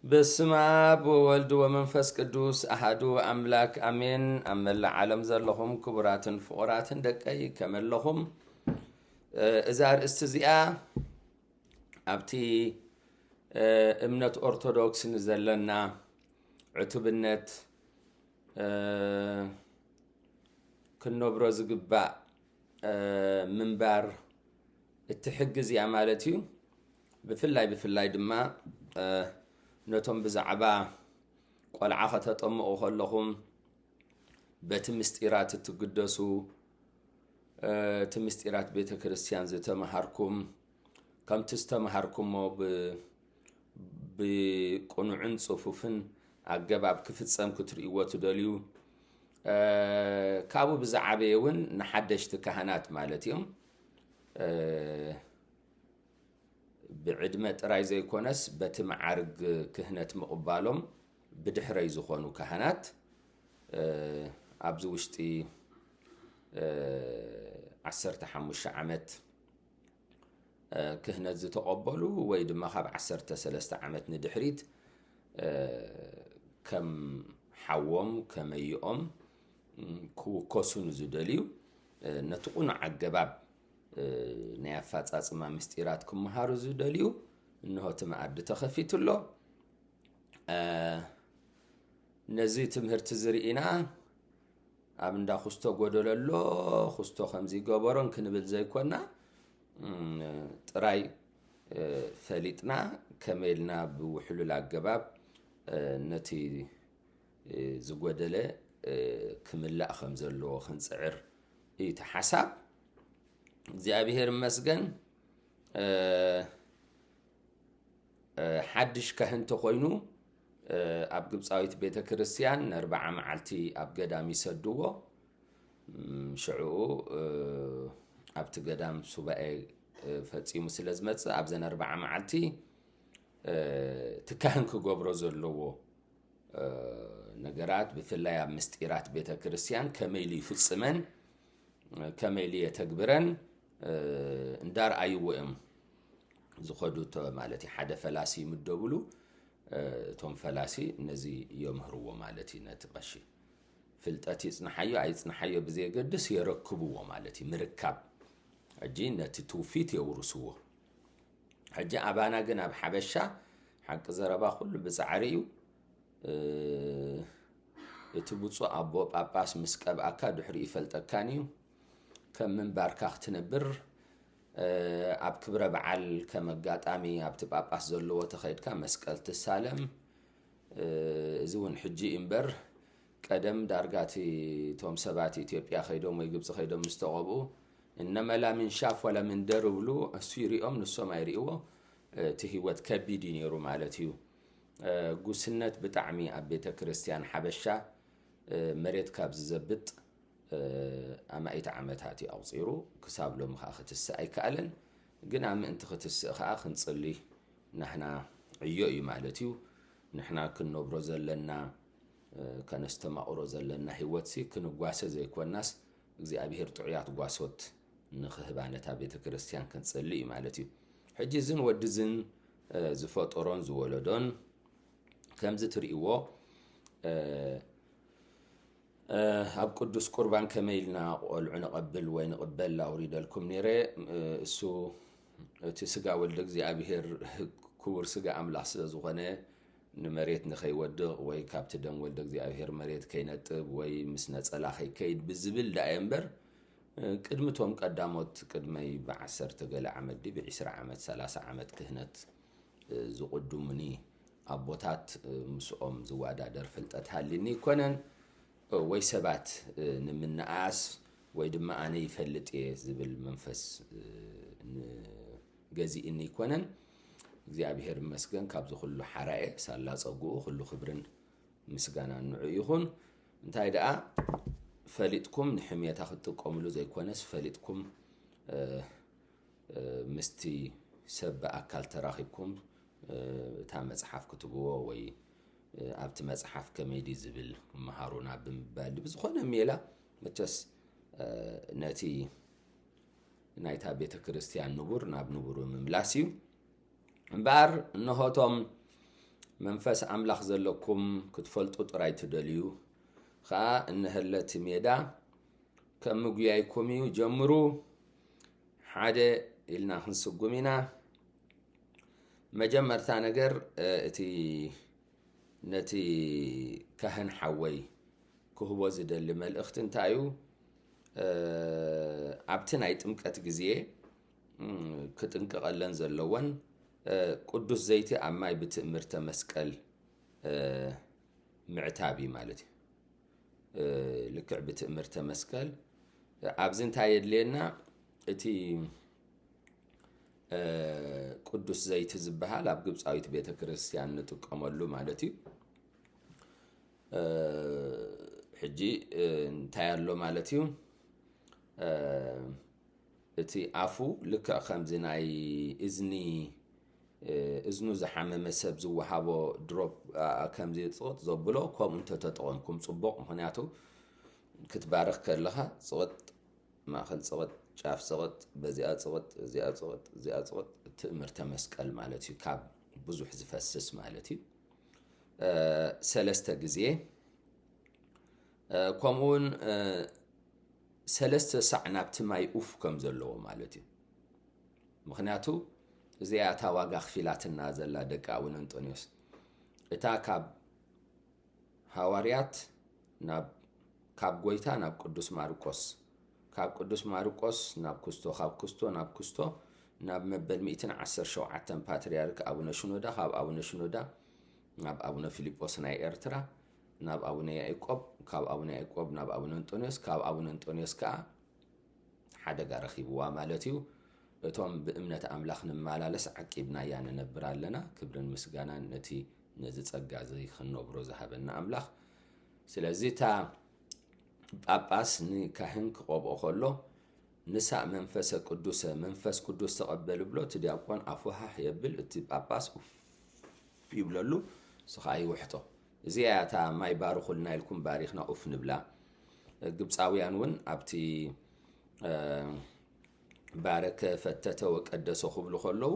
በስመ ኣብ ወወልድ ወመንፈስ ቅዱስ ኣሃዱ ኣምላክ ኣሜን። ኣብ መላእ ዓለም ዘለኹም ክቡራትን ፍቑራትን ደቀይ ከመለኹም? እዛ ኣርእስቲ እዚኣ ኣብቲ እምነት ኦርቶዶክስ ንዘለና ዕቱብነት ክንነብሮ ዝግባእ ምንባር እትሕግዝ እያ ማለት እዩ። ብፍላይ ብፍላይ ድማ ነቶም ብዛዕባ ቆልዓ ከተጠምቑ ከለኹም በቲ ምስጢራት እትግደሱ፣ እቲ ምስጢራት ቤተ ክርስቲያን ዝተምሃርኩም፣ ከምቲ ዝተምሃርኩሞ ብቅኑዕን ጽፉፍን ኣገባብ ክፍጸም ክትርእይዎ ትደልዩ፣ ካብኡ ብዝዓበየ እውን ንሓደሽቲ ካህናት ማለት እዮም። ብዕድመ ጥራይ ዘይኮነስ በቲ መዓርግ ክህነት ምቕባሎም ብድሕረይ ዝኾኑ ካህናት ኣብዚ ውሽጢ ዓሰርተ ሓሙሽተ ዓመት ክህነት ዝተቐበሉ ወይ ድማ ካብ ዓሰርተ ሰለስተ ዓመት ንድሕሪት ከም ሓዎም ከመይኦም ክውከሱ ንዝደልዩ ነቲ ቁኑዕ ኣገባብ ናይ ኣፈጻጽማ ምስጢራት ክመሃሩ ዝደልዩ እንሆ እቲ መኣዲ ተኸፊቱ ኣሎ። ነዚ ትምህርቲ ዝርኢና ኣብ እንዳ ኩስቶ ጎደሎ ኣሎ፣ ኩስቶ ከምዚ ይገበሮን ክንብል ዘይኮና፣ ጥራይ ፈሊጥና ከመይ ኢልና ብውሕሉል ኣገባብ ነቲ ዝጎደለ ክምላእ ከም ዘለዎ ክንጽዕር እዩ እቲ ሓሳብ። እግዚኣብሔር ይመስገን። ሓድሽ ካህን ተኾይኑ ኣብ ግብፃዊት ቤተ ክርስቲያን ንኣርብዓ መዓልቲ ኣብ ገዳም ይሰድዎ። ሽዕኡ ኣብቲ ገዳም ሱባኤ ፈፂሙ ስለ ዝመፅእ ኣብዘን ኣርብዓ መዓልቲ እቲ ካህን ክገብሮ ዘለዎ ነገራት ብፍላይ ኣብ ምስጢራት ቤተ ክርስቲያን ከመይ ኢሉ ይፍፅመን ከመይ ኢሉ የተግብረን እንዳርኣይዎ እዮም ዝኸዱ ማለት እዩ። ሓደ ፈላሲ ይምደብሉ። እቶም ፈላሲ ነዚ የምህርዎ ማለት እዩ። ነቲ ቀሺ ፍልጠት ይጽንሓዮ ኣይጽንሓዮ ብዘየገድስ የረክብዎ ማለት እዩ። ምርካብ ሕጂ ነቲ ትውፊት የውርስዎ። ሕጂ ኣባና ግን ኣብ ሓበሻ ሓቂ ዘረባ ኩሉ ብጻዕሪ እዩ። እቲ ብፁዕ ኣቦ ጳጳስ ምስ ቀብኣካ ድሕሪኡ ይፈልጠካን እዩ። ከም ምንባርካ ክትነብር ኣብ ክብረ በዓል ከም ኣጋጣሚ ኣብቲ ጳጳስ ዘለዎ ተኸይድካ መስቀል ትሳለም። እዚ እውን ሕጂ እዩ እምበር ቀደም ዳርጋ እቲ እቶም ሰባት ኢትዮጵያ ከይዶም ወይ ግብፂ ከይዶም ምስ ተቐብኡ እነመላ ምን ሻፍ ወላ ምን ደር ይብሉ። እሱ ይሪኦም ንሶም ኣይሪእዎ። እቲ ህይወት ከቢድ እዩ ነይሩ ማለት እዩ። ጉስነት ብጣዕሚ ኣብ ቤተ ክርስቲያን ሓበሻ መሬት ካብ ዝዘብጥ ኣማኢት ዓመታት እዩ ኣቑፂሩ። ክሳብ ሎሚ ከዓ ክትስእ ኣይከኣለን። ግና ምእንቲ ክትስእ ከዓ ክንፅሊ ናህና ዕዮ እዩ ማለት እዩ። ንሕና ክንነብሮ ዘለና ከነስተማቕሮ ዘለና ህይወትሲ ክንጓሰ ዘይኮናስ እግዚኣብሔር ጥዑያት ጓሶት ንኽህባ ነታ ቤተ ክርስቲያን ክንጽሊ እዩ ማለት እዩ። ሕጂ እዝን ወዲ እዝን ዝፈጠሮን ዝወለዶን ከምዚ ትርእይዎ ኣብ ቅዱስ ቁርባን ከመይ ኢልና ቆልዑ ንቐብል ወይ ንቕበል ኣውሪደልኩም ነይረ። እሱ እቲ ስጋ ወልደ እግዚኣብሔር ክቡር ስጋ ኣምላኽ ስለ ዝኾነ ንመሬት ንኸይወድቕ ወይ ካብቲ ደም ወልደ እግዚኣብሔር መሬት ከይነጥብ ወይ ምስ ነጸላ ከይከይድ ብዝብል ደኣ እየ እምበር ቅድሚ እቶም ቀዳሞት ቅድመይ ብዓሰርተ ገለ ዓመት ድዩ ብዒስራ ዓመት ሰላሳ ዓመት ክህነት ዝቕድሙኒ ኣቦታት ምስኦም ዝወዳደር ፍልጠት ሃልይኒ ኣይኮነን። ወይ ሰባት ንምንኣስ ወይ ድማ ኣነ ይፈልጥ እየ ዝብል መንፈስ ገዚእኒ ኣይኮነን። እግዚኣብሔር ይመስገን ካብዚ ኩሉ ሓራየ ሳላ ጸጉኡ ኩሉ ክብርን ምስጋናን ንዑ ይኹን። እንታይ ደኣ ፈሊጥኩም ንሕሜታ ክትጥቀምሉ ዘይኮነስ ፈሊጥኩም ምስቲ ሰብ ብኣካል ተራኺብኩም እታ መጽሓፍ ክትብዎ ወይ ኣብቲ መጽሓፍ ከመይ ድዩ ዝብል መሃሩና ብምባል ብዝኾነ ሜላ መቸስ ነቲ ናይታ ቤተ ክርስቲያን ንቡር ናብ ንቡሩ ምምላስ እዩ። እምበኣር እነሆቶም መንፈስ ኣምላኽ ዘለኩም ክትፈልጡ ጥራይ ትደልዩ ኸኣ፣ እነሀለ እቲ ሜዳ ከም ምጉያይኩም እዩ። ጀምሩ፣ ሓደ ኢልና ክንስጉም ኢና። መጀመርታ ነገር፣ እ፣ እቲ ነቲ ካህን ሓወይ ክህቦ ዝደሊ መልእኽቲ እንታይ እዩ? እ፣ ኣብቲ ናይ ጥምቀት ግዜ፣ እም፣ ክጥንቀቐለን ዘለወን፣ እ፣ ቅዱስ ዘይቲ ኣብ ማይ ብትእምርተ መስቀል፣ እ፣ ምዕታብ እዩ ማለት እዩ። እ፣ ልክዕ ብትእምርተ መስቀል። ኣብዚ እንታይ የድልየና? እቲ፣ እ፣ ቅዱስ ዘይቲ ዝበሃል ኣብ ግብፃዊት ቤተ ክርስቲያን ንጥቀመሉ ማለት እዩ። እ፣ ሕጂ፣ እ፣ እንታይ ኣሎ ማለት እዩ? እ፣ እቲ ኣፉ ልክዕ ከምዚ ናይ እዝኒ፣ እ፣ እዝኑ ዝሓመመ ሰብ ዝወሃቦ ድሮፕ፣ ኣ፣ ከምዚ ጽቕጥ ዘብሎ፣ ከምኡ እንተተጠቐምኩም ጽቡቕ። ምኽንያቱ ክትባርኽ ከለኻ ጽቕጥ፣ ማእከል ጽቕጥ፣ ጫፍ ጽቕጥ፣ በዚኣ ጽቕጥ፣ እዚኣ ጽቕጥ፣ እዚኣ ጽቕጥ፣ ትእምርተ መስቀል ማለት እዩ። ካብ ብዙሕ ዝፈስስ ማለት እዩ። እ፣ ሰለስተ ግዜ፣ እ፣ ከምኡውን፣ እ፣ ሰለስተ ሳዕ ናብቲ ማይ ኡፍ ከም ዘለዎ ማለት እዩ። ምኽንያቱ እዚኣ እታ ዋጋ ክፊላትና ዘላ ደቂ ኣቡነ እንጦንዮስ። እታ ካብ ሃዋርያት ናብ፣ ካብ ጎይታ ናብ ቅዱስ ማርቆስ፣ ካብ ቅዱስ ማርቆስ ናብ ኩስቶ፣ ካብ ኩስቶ ናብ ኩስቶ ናብ መበል ሚእትን ዓሰርተ ሸውዓተን ፓትርያርክ ኣቡነ ሽኖዳ፣ ካብ ኣቡነ ሽኖዳ ናብ ኣቡነ ፊልጶስ ናይ ኤርትራ፣ ናብ ኣቡነ ያዕቆብ፣ ካብ ኣቡነ ያዕቆብ ናብ ኣቡነ እንጦንዮስ፣ ካብ ኣቡነ እንጦንዮስ ከኣ ሓደጋ ረኺብዋ ማለት እዩ። እቶም ብእምነት ኣምላኽ ንመላለስ ዓቂብናያ ንነብር ኣለና። ክብርን ምስጋናን ነቲ ነዚ ጸጋ እዚ ክንነብሮ ዝሃበና ኣምላኽ። ስለዚ እታ ጳጳስ ንካህን ክቐብኦ ከሎ፣ "ንሳእ መንፈሰ ቅዱሰ፣ መንፈስ ቅዱስ ተቐበል" ብሎ፣ እቲ ዲያቆን ኣፉ ሃህ የብል፣ እቲ ጳጳስ ኡፍ ይብለሉ፣ እሱ ኸኣ ይውሕጦ። እዚኣ እያ እታ ማይ ባርኹልና ኢልኩም ባሪኽና ኡፍ ንብላ። ግብፃውያን እውን ኣብቲ፣ እ፣ ባረከ፣ ፈተተ፣ ወቀደሰ ክብሉ ከለዉ፣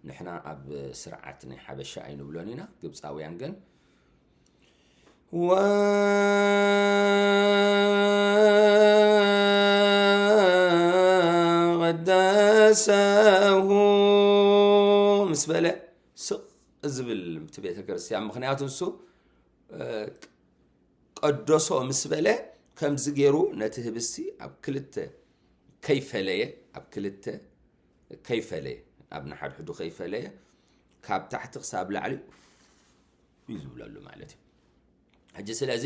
ንሕና ኣብ ስርዓት ናይ ሓበሻ ኣይንብሎን ኢና። ግብፃውያን ግን ወቀደሰሁ ምስ በለ ስቕ ዝብል እቲ ቤተ ክርስቲያን። ምኽንያቱ እሱ፣ እ፣ ቀደሶ ምስ በለ ከምዚ ገይሩ ነቲ ህብስቲ ኣብ ክልተ ከይፈለየ፣ ኣብ ክልተ ከይፈለየ፣ ኣብ ንሓድሕዱ ከይፈለየ፣ ካብ ታሕቲ ክሳብ ላዕሊ እዩ ዝብለሉ ማለት እዩ። ሕጂ ስለዚ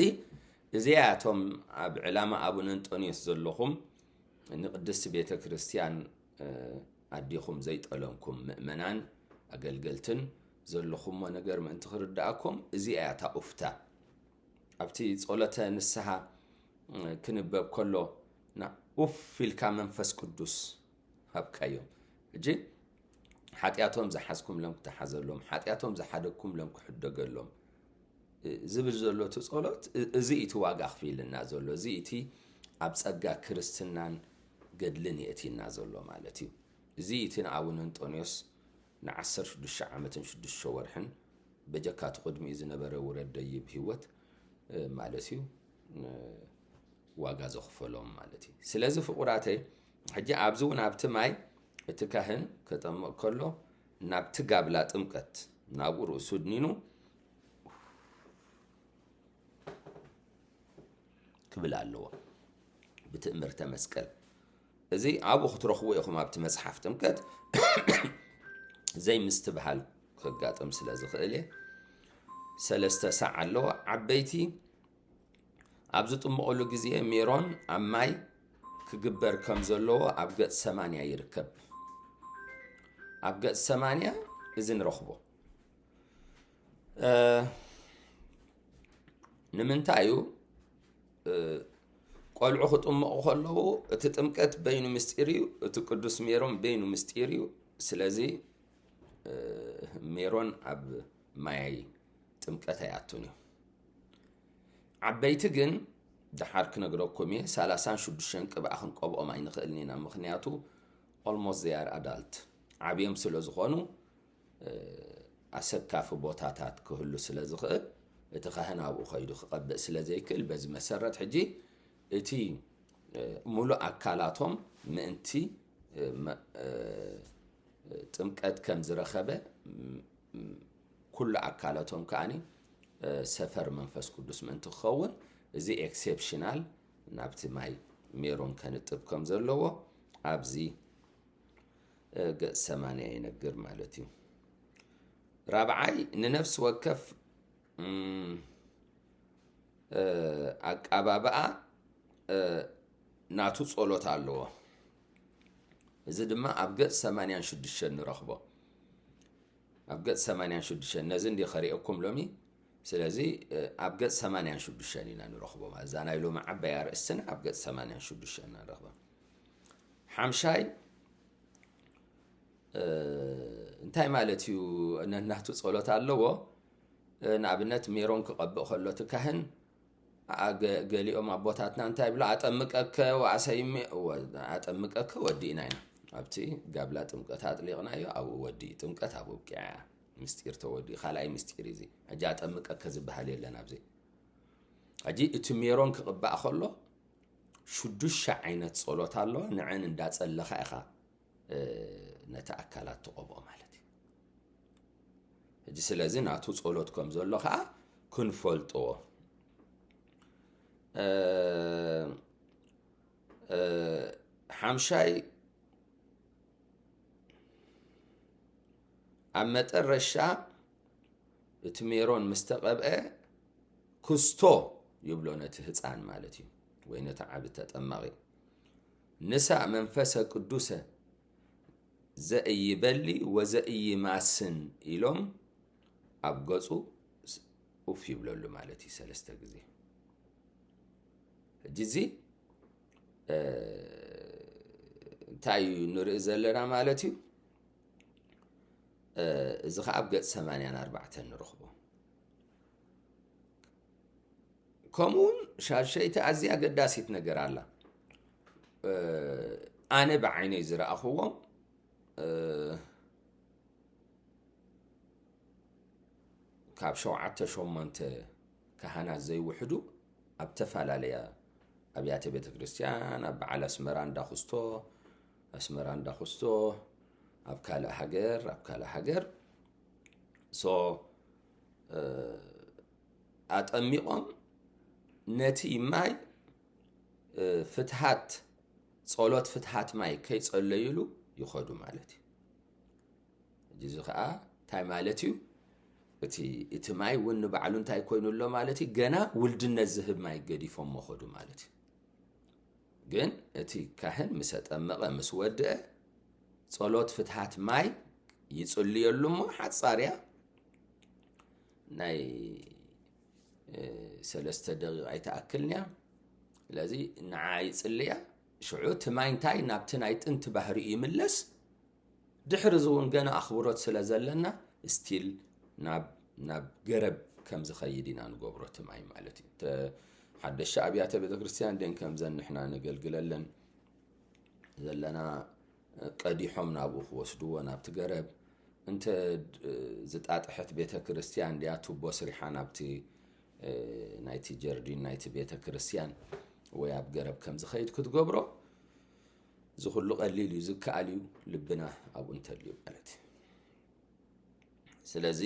እዚኣ እቶም ኣብ ዕላማ ኣቡነ እንጦንዮስ ዘለኹም ንቅድስቲ ቤተ ክርስቲያን፣ እ፣ ኣዴኹም ዘይጠለምኩም ምእመናን ኣገልገልትን ዘለኹሞ ነገር ምእንቲ ክርድኣኩም፣ እዚኣ እያ እታ ኡፍታ። ኣብቲ ጸሎተ ንስሓ፣ እ፣ ክንበብ ከሎ፣ ና ኡፍ ኢልካ መንፈስ ቅዱስ ሃብካዮም። ሕጂ ሓጢኣቶም ዝሓዝኩምሎም ክተሓዘሎም፣ ሓጢኣቶም ዝሓደግኩምሎም ክሕደገሎም፣ እ፣ ዝብል ዘሎ እቲ ጸሎት፣ እ-፣ እዚ እቲ ዋጋ ኣኽፊልና ዘሎ፣ እዚ እቲ ኣብ ጸጋ ክርስትናን ገድልን የእቲና ዘሎ ማለት እዩ። እዚ እቲ ንኣቡነ እንጦንዮስ ንዓሰርተ ሽዱሽተ ዓመትን ሽዱሽተ ወርሕን በጀካ እቲ ቅድሚኡ ዝነበረ ውረድ ደይብ ህይወት፣ እ፣ ማለት እዩ፣ እ፣ ዋጋ ዘኽፈሎም ማለት እዩ። ስለዚ ፍቑራተይ፣ ሕጂ ኣብዚ እውን ኣብቲ ማይ እቲ ካህን ከጠምቕ ከሎ ናብቲ ጋብላ ጥምቀት ናብኡ ርእሱ ድኒኑ ክብል ኣለዎ። ብትእምርተ መስቀል። እዚ ኣብኡ ክትረኽቡ ኢኹም ኣብቲ መጽሓፍ ጥምቀት። ዘይምስትብሃል ከጋጥም ስለ ዝኽእል እየ። ሰለስተ ሳዕ ኣለዎ። ዓበይቲ ኣብ ዝጥምቐሉ ግዜ ሜሮን ኣብ ማይ ክግበር ከም ዘለዎ ኣብ ገጽ ሰማንያ ይርከብ። ኣብ ገጽ ሰማንያ እዚ ንረኽቦ። እ፣ ንምንታይ እዩ? እ፣ ቆልዑ ክጥምቑ ከለዉ እቲ ጥምቀት በይኑ ምስጢር እዩ፣ እቲ ቅዱስ ሜሮን በይኑ ምስጢር እዩ። ስለዚ፣ እ፣ ሜሮን ኣብ ማይ ጥምቀት ኣይኣቱን እዩ። ዓበይቲ ግን ደሓር ክነግረኩም እየ፣ ሰላሳን ሽዱሽተን ቅብኣ ክንቀብኦም ኣይንኽእልን ኢና። ምኽንያቱ almost they are adult፣ ዓብዮም ስለ ዝኾኑ፣ እ፣ ኣሰካፊ ቦታታት ክህሉ ስለ ዝኽእል፣ እቲ ካህን ኣብኡ ከይዱ ክቐብእ ስለ ዘይክእል፣ በዚ መሰረት ሕጂ እቲ፣ እ፣ ሙሉእ ኣካላቶም ምእንቲ፣ እ፣ መ-፣ እ፣ ጥምቀት ከም ዝረኸበ፣ ም-፣ ም-፣ ኩሉ ኣካላቶም ከኣኒ፣ እ፣ ሰፈር መንፈስ ቅዱስ ምእንቲ ክኸውን፣ እዚ ኤክሴፕሽናል ናብቲ ማይ ሜሮን ከንጥብ ከም ዘለዎ ኣብዚ፣ እ፣ ገጽ ሰማንያ ይነግር ማለት እዩ። ራብዓይ፣ ንነፍሲ ወከፍ፣ እም፣ እ፣ ኣቃባብኣ፣ እ፣ ናቱ ጸሎት ኣለዎ። እዚ ድማ ኣብ ገጽ ሰማንያን ሽዱሽተን ንረኽቦ። ኣብ ገጽ ሰማንያን ሽዱሽተን፣ ነዚ እንዲ ከርእየኩም ሎሚ። ስለዚ፣ እ፣ ኣብ ገጽ ሰማንያን ሽዱሽተን ኢና ንረኽቦ። ማለት እዛ ናይ ሎሚ ዓባይ ኣርእስትና ኣብ ገጽ ሰማንያን ሽዱሽተን ኢና ንረኽባ። ሓምሻይ፣ እ፣ እንታይ ማለት እዩ? ነናቱ ጸሎት ኣለዎ። እ፣ ንኣብነት ሜሮን ክቐብእ ከሎ እቲ ካህን፣ ኣ-፣ ገ-፣ ገሊኦም ኣቦታትና እንታይ ይብሉ? "ኣጠምቀከ ወኣሰይሜ-፣ ወ-፣ ኣጠምቀከ ወዲእና ኢና። ኣብቲ ጋብላ ጥምቀት ኣጥሊቕናዮ፣ ኣብኡ ወዲእ ጥምቀት ኣብኡ ኣብቂዓ እያ። ምስጢር ተወዲኡ፣ ካልኣይ ምስጢር እዩ እዚ። ሕጂ ኣጠምቀከ ዝበሃል የለን ኣብዚ። ሕጂ እቲ ሜሮን ክቕባእ ከሎ ሽዱሽተ ዓይነት ጸሎት ኣለዋ። ንዐን እንዳጸለኻ ኢኻ፣ እ፣ ነቲ ኣካላት ትቐብኦ ማለት እዩ። ሕጂ ስለዚ ናቱ ጸሎት ከም ዘሎ ኸኣ ክንፈልጦ። እ፣ እ፣ ሓምሻይ፣ ኣብ መጠረሻ እቲ ሜሮን ምስ ተቐብአ፣ ክስቶ ይብሎ ነቲ ህፃን ማለት እዩ፣ ወይ ነቲ ዓቢ ተጠማቒ። "ንሳ መንፈሰ ቅዱሰ ዘእይበሊ ወዘእይማስን" ኢሎም ኣብ ገጹ ስ-፣ ኡፍ ይብለሉ ማለት እዩ ሰለስተ ግዜ። ሕጂ እዚ፣ እ፣ እንታይ እዩ ንርኢ ዘለና ማለት እዩ? እ፣ እዚ ኸዓ ኣብ ገጽ ሰማንያን ኣርባዕተን ንረኽቦ። ከምኡውን ሻድሸይቲ ኣዝያ ኣገዳሲት ነገር ኣላ። እ፣ ኣነ ብዓይነይ ዝረኣኽዎም፣ እ፣ ካብ ሸውዓተ ሸሞንተ ካህናት ዘይውሕዱ ኣብ ተፈላለያ ኣብያተ ቤተ ክርስቲያን፣ ኣብ በዓል ኣስመራ እንዳ ኩስቶ፣ ኣስመራ እንዳ ኩስቶ፣ ኣብ ካልእ ሃገር፣ ኣብ ካልእ ሃገር። ሶ፣ እ፣ ኣጠሚቖም ነቲ ማይ፣ እ፣ ፍትሃት፣ ጸሎት ፍትሃት ማይ ከይጸለዩሉ ይኸዱ ማለት እዩ። ሕጂ እዚ ኸኣ እንታይ ማለት እዩ? እቲ፣ እቲ ማይ እውን ንባዕሉ እንታይ ኮይኑ ኣሎ ማለት እዩ? ገና ውልድነት ዝህብ ማይ ገዲፎሞ ኸዱ ማለት እዩ። ግን እቲ ካህን ምስ ኣጠመቐ፣ ምስ ወድአ፣ ጸሎት ፍትሃት ማይ ይጽልየሉ እሞ፣ ሓጻር እያ፣ ናይ፣ እ፣ ሰለስተ ደቂቕ ኣይትኣክልን እያ። ስለዚ ንዓ ይጽልያ፣ ሽዑ እቲ ማይ እንታይ ናብቲ ናይ ጥንቲ ባህሪኡ ይምለስ። ድሕሪ እዚ እውን ገና ኣኽብሮት ስለ ዘለና፣ ስቲል ናብ፣ ናብ ገረብ ከም ዝኸይድ ኢና ንገብሮ እቲ ማይ ማለት እዩ። ተ-፣ ሓደሽቲ ኣብያተ ቤተ ክርስቲያን ደን ከምዘን ንሕና ነገልግለለን ዘለና፣ ቀዲሖም ናብኡ ክወስድዎ ናብቲ ገረብ። እንተ ዝጣጥሐት ቤተ ክርስቲያን ድያ ቱቦ ስሪሓ ናብቲ፣ እ፣ ናይቲ ጀርዲን ናይቲ ቤተ ክርስቲያን ወይ ኣብ ገረብ ከም ዝኸይድ ክትገብሮ፣ እዚ ኩሉ ቀሊል እዩ፣ ዝከኣል እዩ፣ ልብና ኣብኡ እንተልዩ ማለት እዩ። ስለዚ፣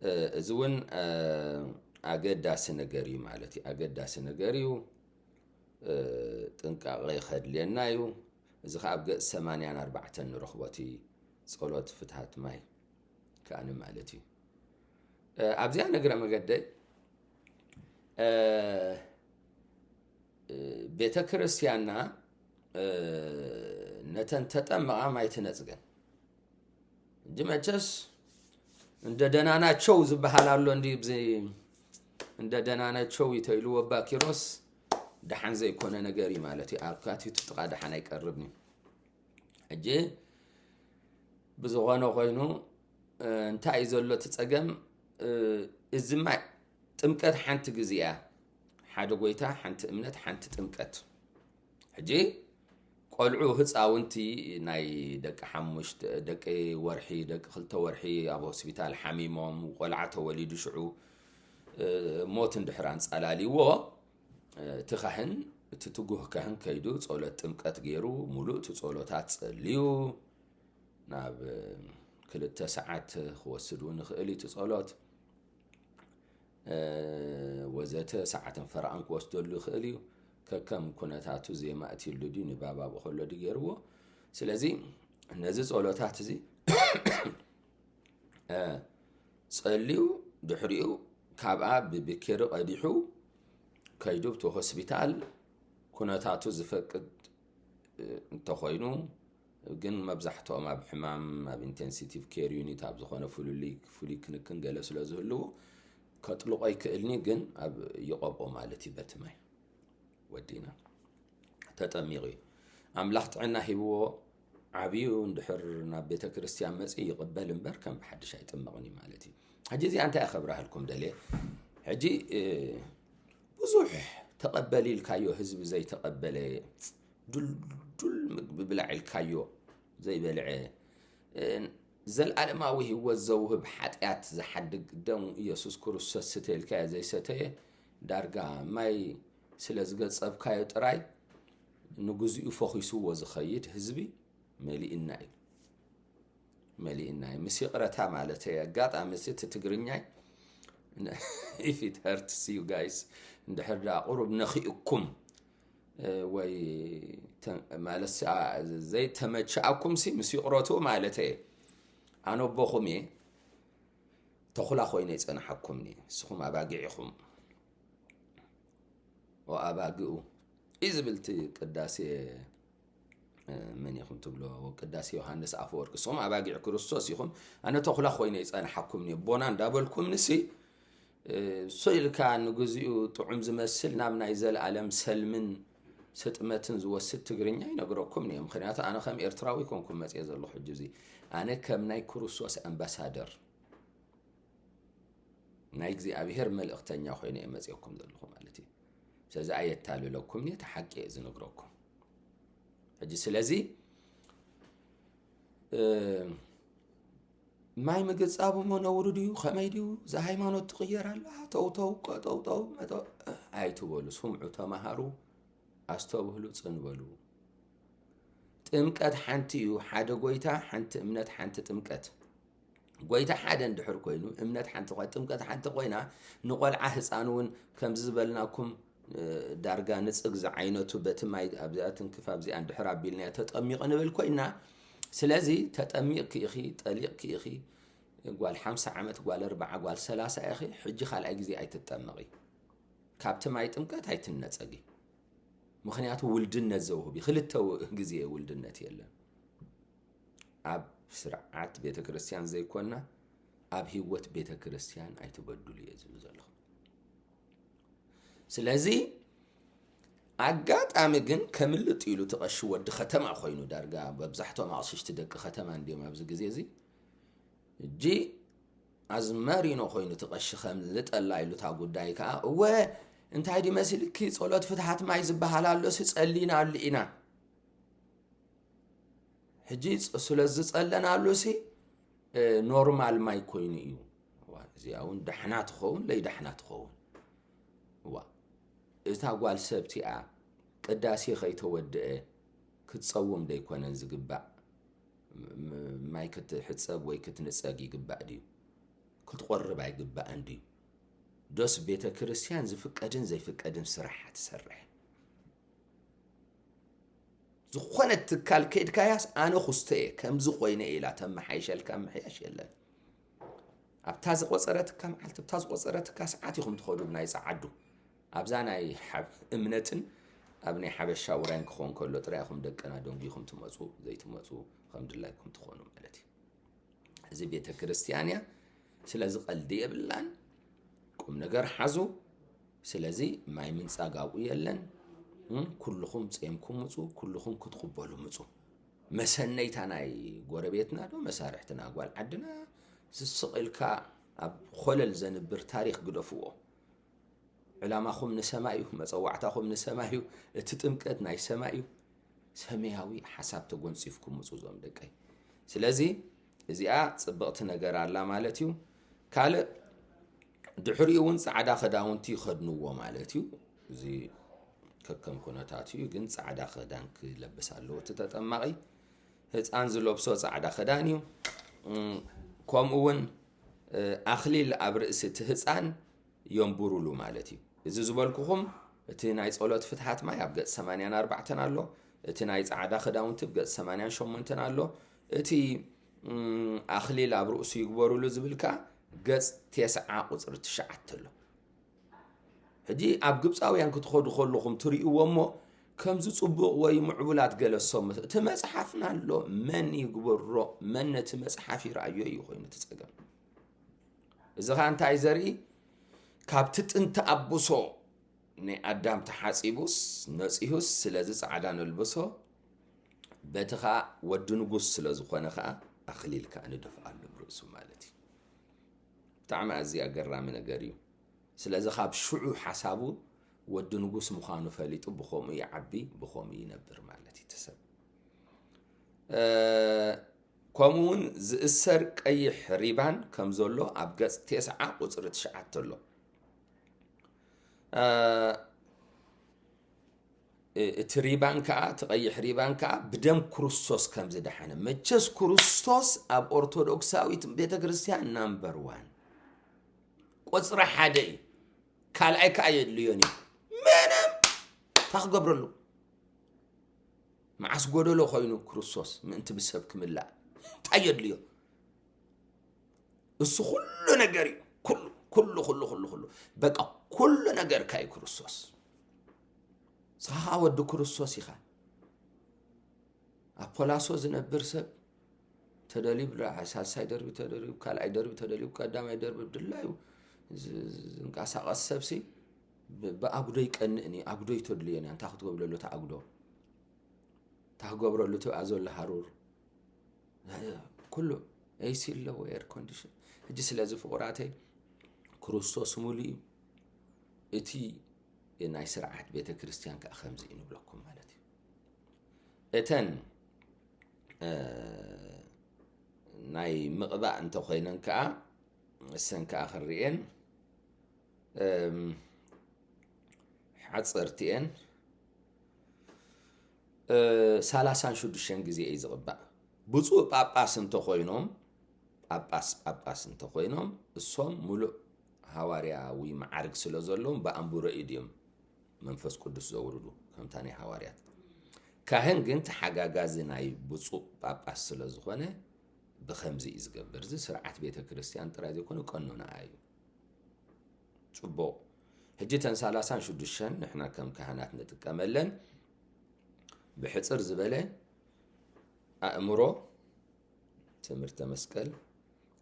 እ፣ እዚ እውን፣ እ፣ ኣገዳሲ ነገር እዩ ማለት እዩ። ኣገዳሲ ነገር እዩ። እ፣ ጥንቃቐ ከድልየና እዩ። እዚ ኸዓ ኣብ ገጽ ሰማንያን ኣርባዕተን ንረኽቦ እቲ ጸሎት ፍትሃት ማይ ከኣኒ ማለት እዩ። እ፣ ኣብዚኣ ንእግረ መገደይ፣ እ፣ እ፣ ቤተ ክርስቲያንና፣ እ፣ ነተን ተጠመቓ ማይ ትነጽገን። ሕጂ መቸስ እንደ ደናናቸው ዝበሃል ኣሎ እንዲ፣ ብዚ እንደ ደናናቸው ይተይልዎ ኣባ ኪሮስ ደሓን ዘይኮነ ነገር እዩ ማለት እዩ። ኣካቲቱ ጥቓ ደሓን ኣይቀርብን እዩ። ሕጂ ብዝኾነ ኮይኑ፣ እ፣ እንታይ እዩ ዘሎ እቲ ጸገም? እ፣ እዚ ማይ ጥምቀት ሓንቲ ግዜ እያ። ሓደ ጎይታ፣ ሓንቲ እምነት፣ ሓንቲ ጥምቀት። ሕጂ ቆልዑ ህፃውንቲ ናይ ደቂ ሓሙሽተ ደቂ ወርሒ ደቂ ክልተ ወርሒ ኣብ ሆስፒታል ሓሚሞም ቆልዓ ተወሊዱ ሽዑ እ፣ ሞት እንድሕር ኣንፃላልዎ እ፣ እቲ ካህን እቲ ትጉህ ካህን ከይዱ ጸሎት ጥምቀት ገይሩ ሙሉእ እቲ ጸሎታት ጸልዩ ናብ እ፣ ክልተ ሰዓት ክወስድ እውን ይኽእል እዩ እቲ ጸሎት እ፣ ወዘተ ሰዓትን ፈረቓን ክወስደሉ ይኽእል እዩ። ከከም ኩነታቱ ዜማ እትይሉ ድዩ ንባብ ኣብኡ ከሎ ድዩ ገይርዎ። ስለዚ ነዚ ጸሎታት እዚ እ፣ ጸልዩ ድሕሪኡ ካብኣ ብብኬሪ ቀዲሑ ከይዱ ብቲ ሆስፒታል ኩነታቱ ዝፈቅድ እ፣ እንተኾይኑ ግን መብዛሕትኦም ኣብ ሕማም ኣብ ኢንቴንሲቲቭ ኬር ዩኒት ኣብ ዝኾነ ፍሉልይ ፍሉይ ክንክን ገለ ስለ ዝህልዉ ከጥልቆ ይክእልኒ ግን ኣብ ይቐብኦ ማለት እዩ በቲ ማይ ወዲና ተጠሚቑ እዩ። ኣምላኽ ጥዕና ሂብዎ ዓብዩ እንድሕር ናብ ቤተ ክርስቲያን መፂ ይቕበል እምበር ከም ብሓድሽ ኣይጥመቕን እዩ ማለት እዩ። ሕጂ እዚኣ እንታይ ከብረሃልኩም ደልየ ሕጂ እ፣ ብዙሕ ተቐበል ኢልካዮ ህዝቢ ዘይተቐበለ ዱልዱል ምግቢ ብላዕ ኢልካዮ ዘይበልዐ እ፣ ዘልኣለማዊ ህይወት ዘውህብ ሓጢኣት ዝሓድግ ደም ኢየሱስ ክርስቶስ ስተ ኢልካዮ ዘይሰተየ ዳርጋ ማይ ስለ ዝገጸብካዮ ጥራይ ንግዚኡ ፈኺስዎ ዝኸይድ ህዝቢ መሊእና እዩ። መሊእና እዩ ምስ ይቕረታ ማለት እየ ኣጋጣሚ እዚ እቲ ትግርኛይ if it hurts you guys እንድሕር ደኣ ቁሩብ ነኺእኩም እ፣ ወይ ተ- ማለት ሲ- ኣ- ዘይተመችኣኩም ሲ ምስ ይቕረቱ ማለት እየ ኣነ ኣቦኹም እየ ተኹላ ኮይነ ይፀንሓኩም ንስኹም ኣባጊዕ ኢኹም ኣባግኡ እዩ ዝብል እቲ ቅዳሴ መን ኢኹም ትብሎ ቅዳሴ ዮሃንስ ኣፈወርቂ ንስኹም ኣባጊዕ ክርስቶስ ኢኹም ኣነ ተኹላ ኮይነ ይፀንሓኩም እየ ቦና እንዳበልኩም ንሲ እሱ ኢልካ ንግዚኡ ጥዑም ዝመስል ናብ ናይ ዘለኣለም ሰልምን ስጥመትን ዝወስድ ትግርኛ ይነግረኩም እየ ምክንያቱ ኣነ ከም ኤርትራዊ ኮንኩም መፅየ ዘለኹ ሕጂ እዚ ኣነ ከም ናይ ክርስቶስ ኣምባሳደር ናይ እግዚኣብሔር መልእኽተኛ ኮይነ እየ መፅየኩም ዘለኹ ማለት እዩ ስለዚ ኣየታልለኩም እየ እቲ ሓቂ እየ ዝነግረኩም ሕጂ ስለዚ ማይ ምግጻብ እሞ ነውሪ ድዩ ከመይ ድዩ እዛ ሃይማኖት ትቕየር ኣላ ተውተው ቀጠውጠው መጠው ኣይትበሉ ስምዑ ተማሃሩ ኣስተብህሉ ጽን በሉ ጥምቀት ሓንቲ እዩ ሓደ ጎይታ ሓንቲ እምነት ሓንቲ ጥምቀት ጎይታ ሓደ እንድሕር ኮይኑ እምነት ሓንቲ ጥምቀት ሓንቲ ኮይና ንቆልዓ ህፃን እውን ከምዚ ዝበልናኩም ዳርጋ ንፅግ ዝዓይነቱ በቲ ማይ ኣብዚኣ ትንክፍ ኣብዚኣ እንድሕር ኣቢልናዮ ተጠሚቑ ንብል ኮይና ስለዚ ተጠሚቕኪ ኢኺ ጠሊቕኪ ኢኺ ጓል ሓምሳ ዓመት ጓል ኣርባዓ ጓል ሰላሳ ኢኺ ሕጂ ካልኣይ ግዜ ኣይትጠመቒ ካብቲ ማይ ጥምቀት ኣይትነፀጊ ምኽንያቱ ውልድነት ዘውህብ እዩ ክልተ ግዜ ውልድነት የለን ኣብ ስርዓት ቤተ ክርስቲያን ዘይኮና ኣብ ህይወት ቤተ ክርስቲያን ኣይትበድሉ እየ ዝብል ዘለኹ ስለዚ ኣጋጣሚ ግን ከምልጥ ኢሉ እቲ ቀሺ ወዲ ከተማ ኮይኑ ዳርጋ መብዛሕትኦም ኣቕሽሽቲ ደቂ ከተማ እንዲዮም ኣብዚ ግዜ እዚ እጂ ኣዝመሪኖ ኮይኑ እቲ ቀሺ ከምልጠላ ኢሉ እታ ጉዳይ ከዓ እወ እንታይ ድዩ መሲልኪ ጸሎት ፍትሓት ማይ ዝበሃል ኣሎ ሲ ጸሊና ኣሎ ኢና ሕጂ ስለ ዝጸለናሉ ሲ ኖርማል ማይ ኮይኑ እዩ እዚኣ እውን ዳሕና ትኸውን ለይዳሕና ትኸውን እዋ እታ ጓል ሰብ እቲኣ ቅዳሴ ከይተወድአ ክትጸውም ደይኮነን ዝግባእ ማይ ክትሕጸብ ወይ ክትንጸግ ይግባእ ድዩ ክትቆርብ ኣይግባእን ድዩ ዶስ ቤተ ክርስቲያን ዝፍቀድን ዘይፍቀድን ስራሓ ትሰርሕ ዝኾነት ትካል ከይድካያስ ኣነ ኩስተ እየ ከምዚ ኮይነ እየ ኢላ ተመሓይሸልካ ምሕያሽ የለን ኣብታ ዝቆፀረትካ መዓልቲ ኣብታ ዝቆፀረትካ ሰዓት ኢኹም ትኸዱ ናይ ፀዓዱ ኣብዛ ናይ እምነትን ኣብ ናይ ሓበሻ ውራይን ክኸውን ከሎ ጥራይ ኢኹም ደቅና ደንጉይኹም ትመፁ ዘይትመፁ ከም ድላይኩም ትኾኑ ማለት እዩ እዚ ቤተ ክርስቲያን እያ ስለዚ ቀልዲ የብላን ቁም ነገር ሓዙ ስለዚ ማይ ምንፃግ ኣብኡ የለን ኩልኹም ፂምኩም ምፁ ኩልኹም ክትቕበሉ ምፁ መሰነይታ ናይ ጎረቤትና ዶ መሳርሕትና ጓል ዓድና ዝስቕ ኢልካ ኣብ ኾለል ዘንብር ታሪክ ግደፍዎ ዕላማኹም ንሰማይ እዩ መፀዋዕታኹም ንሰማይ እዩ እቲ ጥምቀት ናይ ሰማይ እዩ ሰማያዊ ሓሳብ ተጎንፂፍኩም ምፁ እዞም ደቀይ። ስለዚ እዚኣ ፅብቕቲ ነገር ኣላ ማለት እዩ። ካልእ ድሕሪኡ እውን ፃዕዳ ክዳውንቲ ይኸድንዎ ማለት እዩ። እዚ ከከም ኩነታቱ እዩ፣ ግን ፃዕዳ ክዳን ክለብስ ኣለዎ እቲ ተጠማቒ። ህፃን ዝለብሶ ፃዕዳ ክዳን እዩ። እም፣ ከምኡ እውን እ፣ ኣኽሊል ኣብ ርእሲ እቲ ህፃን የንብሩሉ ማለት እዩ። እዚ ዝበልኩኹም እቲ ናይ ጸሎት ፍትሓት ማይ ኣብ ገጽ ሰማንያን ኣርባዕተን ኣሎ። እቲ ናይ ጻዕዳ ክዳውንቲ ኣብ ገጽ ሰማንያን ሸሞንተን ኣሎ። እቲ እም፣ ኣኽሊል ኣብ ርእሱ ይግበሩሉ ዝብል ከኣ ገጽ ተስዓ ቁጽሪ ትሽዓተ ኣሎ። ሕጂ ኣብ ግብፃውያን ክትኸዱ ከለኹም ትርእይዎ እሞ ከምዚ ጽቡቕ ወይ ምዕቡላት ገለ ሰብ መስ-፣ እቲ መጽሓፍና ኣሎ፣ መን ይግበሮ፣ መን ነቲ መጽሓፍ ይረኣዮ እዩ ኮይኑ እቲ ጸገም። እዚ ኸኣ እንታይ ዘርኢ? ካብቲ ጥንቲ ኣቡሶ ናይ ኣዳም ተሓጺቡስ ነጺሁስ፣ ስለዚ ጻዕዳ ነልብሶ፣ በቲ ኸኣ ወዲ ንጉስ ስለ ዝኾነ ኸኣ ኣኽሊል ከኣ ንደፍኣሉ ኣብ ርእሱ ማለት እዩ። ብጣዕሚ ኣዝዩ ኣገራሚ ነገር እዩ። ስለዚ ካብ ሽዑ ሓሳቡ ወዲ ንጉስ ምዃኑ ፈሊጡ ብኸምኡ ይዓቢ፣ ብኸምኡ ይነብር ማለት እዩ እቲ ሰብ። እ፣ ከምኡ እውን ዝእሰር ቀይሕ ሪባን ከም ዘሎ ኣብ ገጽ ተስዓ ቁጽሪ ትሽዓተ ኣሎ። እ፣ እ፣ እቲ ሪባን ከኣ፣ እቲ ቀይሕ ሪባን ከኣ ብደም ክርስቶስ ከም ዝደሓነ። መቸስ ክርስቶስ ኣብ ኦርቶዶክሳዊት ቤተ ክርስቲያን ናምበር ዋን፣ ቁጽሪ ሓደ እዩ። ካልኣይ ከኣ የድልዮን እዩ። ምንም እንታይ ክገብረሉ? መዓስ ጎደሎ ኮይኑ ክርስቶስ ምእንቲ ብሰብ ክምላእ እንታይ የድልዮ? እሱ ኩሉ ነገር እዩ። ኩሉ፣ ኩሉ፣ ኩሉ፣ ኩሉ፣ ኩሉ። በቃ ኩሉ ነገርካ እዩ ክርስቶስ። ንስኻ ወዲ ክርስቶስ ኢኻ። ኣብ ፖላሶ ዝነብር ሰብ ተደልዩ ብላ-፣ ሳልሳይ ደርቢ ተደልዩ፣ ካልኣይ ደርቢ ተደልዩ፣ ቀዳማይ ደርቢ ድላዩ ዝ-፣ ዝ-፣ ዝንቀሳቐስ ሰብሲ ብ-፣ ብኣጉዶ ይቀንእን እዩ። ኣጉዶ ይተድልዮን እያ። እንታይ ክትገብረሉ እቲ ኣጉዶ? እንታይ ክገብረሉ እቲ ኣብኣ ዘሎ ሃሩር? ኩሉ ኤሲ ኣለዎ፣ ኤር ኮንዲሽን። ሕጂ ስለዚ ፍቑራተይ፣ ክርስቶስ ሙሉ እዩ። እቲ ናይ ስርዓት ቤተ ክርስቲያን ከኣ ከምዚ እዩ ንብለኩም ማለት እዩ። እተን፣ እ፣ ናይ ምቕባእ እንተኾይነን ከኣ፣ እሰን ከኣ ክንርእየን፣ እም፣ ሓጸርቲ እየን። እ፣ ሰላሳን ሽዱሽተን ግዜ እዩ ዝቕባእ። ብፁዕ ጳጳስ እንተኾይኖም፣ ጳጳስ፣ ጳጳስ እንተኾይኖም፣ እሶም ሙሉእ ሃዋርያዊ መዓርግ ስለ ዘለዎም ብኣንቡረ ኢድ እዮም መንፈስ ቅዱስ ዘውርዱ፣ ከምታ ናይ ሃዋርያት። ካህን ግን ተሓጋጋዚ ናይ ብፁዕ ጳጳስ ስለ ዝኾነ ብኸምዚ እዩ ዝገብር። እዚ ስርዓት ቤተ ክርስቲያን ጥራይ ዘይኮነ ቀኖና እዩ። ጽቡቕ። ሕጂ እተን ሰላሳን ሽዱሽተን ንሕና ከም ካህናት ንጥቀመለን። ብሕጽር ዝበለ ኣእምሮ፣ ትምህርተ መስቀል፣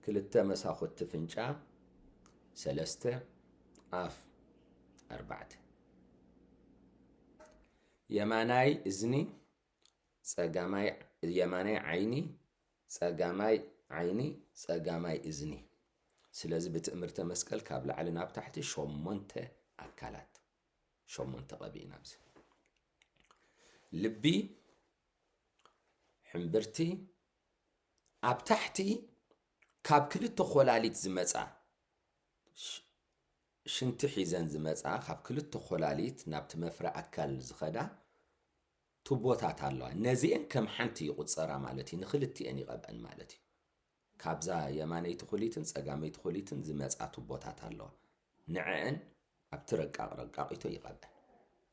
ክልተ መሳኹቲ ፍንጫ፣ ሰለስተ ኣፍ፣ ኣርባዕተ የማናይ እዝኒ፣ ጸጋማይ፣ የማናይ ዓይኒ፣ ጸጋማይ ዓይኒ፣ ጸጋማይ እዝኒ። ስለዚ ብትእምርተ መስቀል ካብ ላዕሊ ናብ ታሕቲ ሸሞንተ ኣካላት፣ ሸሞንተ ቀቢእና ኣብዚ። ልቢ፣ ሕምብርቲ፣ ኣብ ታሕቲ ካብ ክልተ ኮላሊት ዝመጻ፣ ሽ-፣ ሽንቲ ሒዘን ዝመጻ፣ ካብ ክልተ ኮላሊት ናብቲ መፍረ ኣካል ዝኸዳ ቱቦታት ኣለዋ። ነዚአን ከም ሓንቲ ይቑጸራ ማለት እዩ። ንክልቲአን ይቐብአን ማለት እዩ። ካብዛ የማነይቲ ኩሊትን ጸጋመይቲ ኩሊትን ዝመጻ ቱቦታት ኣለዋ። ንዕአን ኣብቲ ረቃቕ ረቃቒቶ ይቐብአን።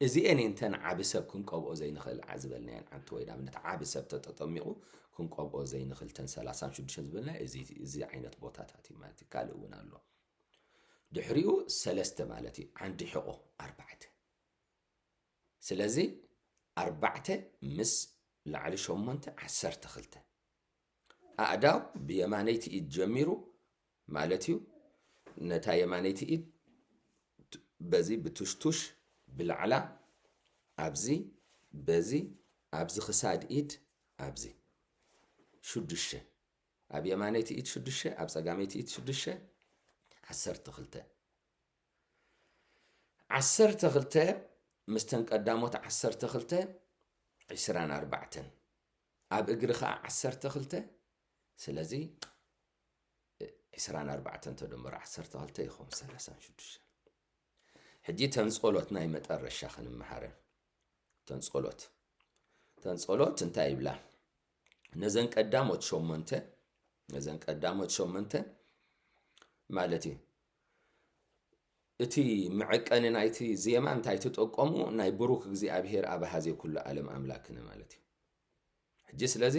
እዚአን እየን እተን ዓቢ ሰብ ክንቀብኦ ዘይንኽእል ዓ-፣ ዝበልናየን፣ ዓንቲ ወይ ንኣብነት ዓቢ ሰብ ተጠጠሚቑ ክንቀብኦ ዘይንኽእል፣ እተን ሰላሳን ሽዱሽተን ዝበልና እዚ፣ እዚ ዓይነት ቦታታት እዩ ማለት እዩ። ካልእ እውን ኣሎ። ድሕሪኡ ሰለስተ ማለት እዩ። ዓንዲ ሕቖ ኣርባዕተ። ስለዚ ኣርባዕተ ምስ ላዕሊ ሸሞንተ፣ ዓሰርተ ክልተ። ኣእዳው ብየማነይቲ ኢድ ጀሚሩ ማለት እዩ። ነታ የማነይቲ ኢድ ት-፣ በዚ ብቱሽቱሽ ብላዕላ፣ ኣብዚ፣ በዚ፣ ኣብዚ ክሳድ ኢድ፣ ኣብዚ። ሽዱሽተ። ኣብ የማነይቲ ኢድ ሽዱሽተ፣ ኣብ ጸጋመይቲ ኢድ ሽዱሽተ፣ ዓሰርተ ክልተ። ዓሰርተ ክልተ፣ ምስተን ቀዳሞት ዓሰርተ ክልተ፣ ዕስራን ኣርባዕተን፣ ኣብ እግሪ ኸዓ ዓሰርተ ክልተ። ስለዚ ዕስራን ኣርባዕተን ተደምሮ ዓሰርተ ክልተ ይኸውን ሰላሳን ሽዱሽተን። ሕጂ ተንጸሎት ናይ መጠረሻ ክንመሃረን። ተንጸሎት ተንጸሎት እንታይ ይብላ? ነዘን ቀዳሞት ሸሞንተ ነዘን ቀዳሞት ሸሞንተ ማለት እዩ። እቲ መዐቀኒ ናይቲ ዜማ እንታይ ትጠቀሙ? ናይ ብሩክ እግዚኣብሔር ኣብ ሃዜ ኩሉ ዓለም ኣምላክነ ማለት እዩ። ሕጂ ስለዚ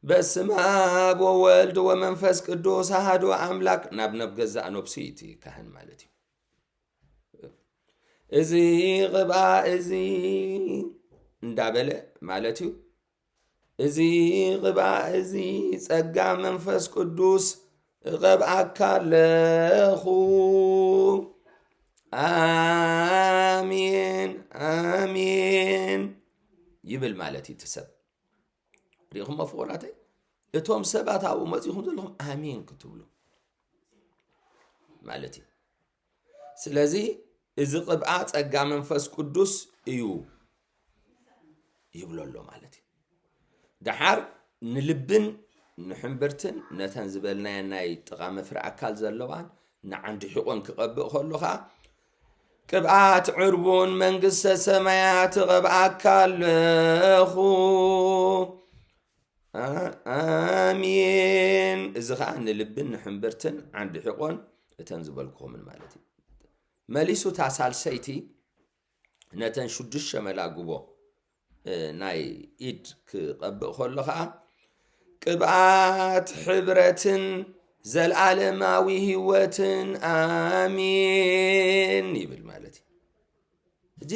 በስመ ኣብ ወወልድ ወመንፈስ ቅዱስ ኣሃዱ ኣምላክ ናብ ነብ ገዛእ ነብሱ እዩ እቲ ካህን ማለት እዩ። እዚ ቅብኣ እዚ እንዳበለ ማለት እዩ። እዚ ቅብኣ እዚ ጸጋ መንፈስ ቅዱስ እቐብኣካ ኣለኹ። ኣሜን ኣሜን ይብል ማለት እዩ እቲ ሰብ። ሪኢኹሞ ፍቑራተይ፣ እቶም ሰባት ኣብኡ መጺኹም ዘለኹም ኣሜን ክትብሉ ማለት እዩ። ስለዚ እዚ ቅብኣ ጸጋ መንፈስ ቅዱስ እዩ ይብሎ ኣሎ ማለት እዩ። ደሓር ንልብን ንሕምብርትን ነተን ዝበልናየን ናይ ጥቓ መፍረ ኣካል ዘለዋን ንዓንዲ ሒቖን ክቐብእ ከሎ ኸኣ ቅብኣት ዕርቡን መንግስተ ሰማያት እቐብኣካ ኣለኹ። ኣሜን። እዚ ኸኣ ንልብን ንሕምብርትን ዓንዲ ሒቖን እተን ዝበልኩኹምን ማለት እዩ። መሊሱ እታ ሳልሰይቲ ነተን ሽዱሽተ መላግቦ ናይ ኢድ ክቐብእ ከሎ ኸዓ ቅብኣት ሕብረትን ዘልኣለማዊ ህይወትን ኣሜን ይብል ማለት እዩ። ሕጂ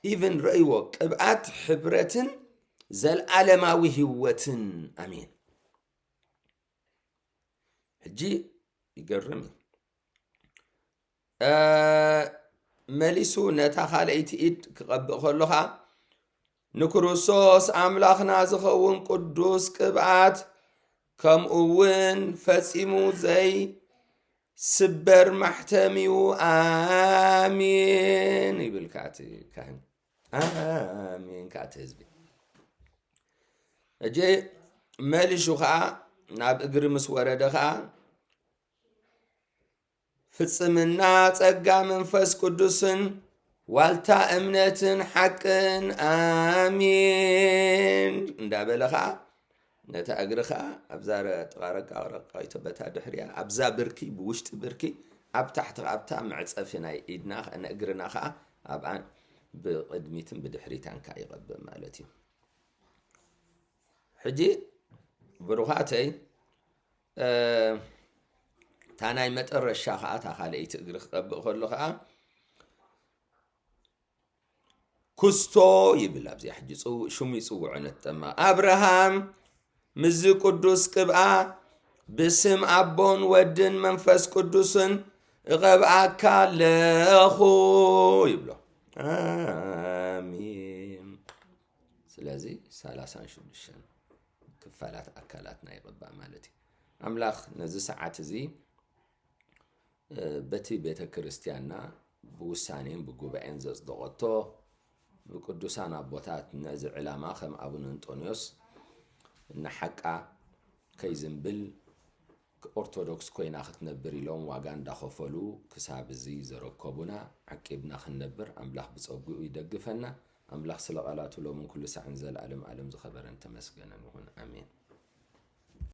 ኢቭን ረእይዎ፣ ቅብኣት ሕብረትን ዘልኣለማዊ ህይወትን ኣሜን። ሕጂ ይገርም እዩ። መሊሱ ነታ ካልኣይቲ ኢድ ክቐብእ ከሎ ኸዓ ንክርስቶስ ኣምላኽና ዝኸውን ቅዱስ ቅብኣት ከምኡ እውን ፈጺሙ ዘይስበር ማሕተም እዩ። ኣሜን ይብል ከዓ እቲ ካህን። ኣሜን ከዓ እቲ ህዝቢ። እጂ መሊሹ ከዓ ናብ እግሪ ምስ ወረደ ከዓ ፍጽምና ጸጋ መንፈስ ቅዱስን ዋልታ እምነትን ሓቅን ኣሜን እንዳበለ ኸዓ ነታ እግሪ ኸዓ ኣብዛ ጥቓ ረቃ ረቃይቶ በታ ድሕሪያ ኣብዛ ብርኪ ብውሽጢ ብርኪ ኣብ ታሕቲ ኣብታ መዕጸፊ ናይ ኢድና እግርና ኸዓ ኣብኣን ብቕድሚትን ብድሕሪታን ከዓ ይቐብእ ማለት እዩ። ሕጂ ብሩኻተይ እታ ናይ መጠረሻ ኸዓ እታ ካልኣይቲ እግሪ ክቐብእ ከሎ ኸዓ ኩስቶ ይብል ኣብዚኣ ሕጂ ሽሙ ይፅውዖ ነቲ ጠማቕ ኣብርሃም ምስዚ ቅዱስ ቅብኣ ብስም ኣቦን ወድን መንፈስ ቅዱስን እቐብኣካ ኣለኹ ይብሎ። ኣሜን። ስለዚ ሰላሳን ሽዱሽተን ክፋላት ኣካላትና ይቕባእ ማለት እዩ። ኣምላኽ ነዚ ሰዓት እዚ በቲ ቤተ ክርስቲያንና ብውሳኔን ብጉባኤን ዘጽደቐቶ ብቅዱሳን ኣቦታት ነዚ ዕላማ ከም ኣቡነ እንጦንዮስ ንሓቃ ከይዝንብል ኦርቶዶክስ ኮይና ክትነብር ኢሎም ዋጋ እንዳኸፈሉ ክሳብ እዚ ዘረከቡና ዓቂብና ክንነብር ኣምላኽ ብጸጉኡ ይደግፈና። ኣምላኽ ስለ ቃላቱ ሎምን ኩሉ ሳዕን ዘልኣለም ኣለም ዝኸበረን ተመስገነን ይኹን። ኣሜን።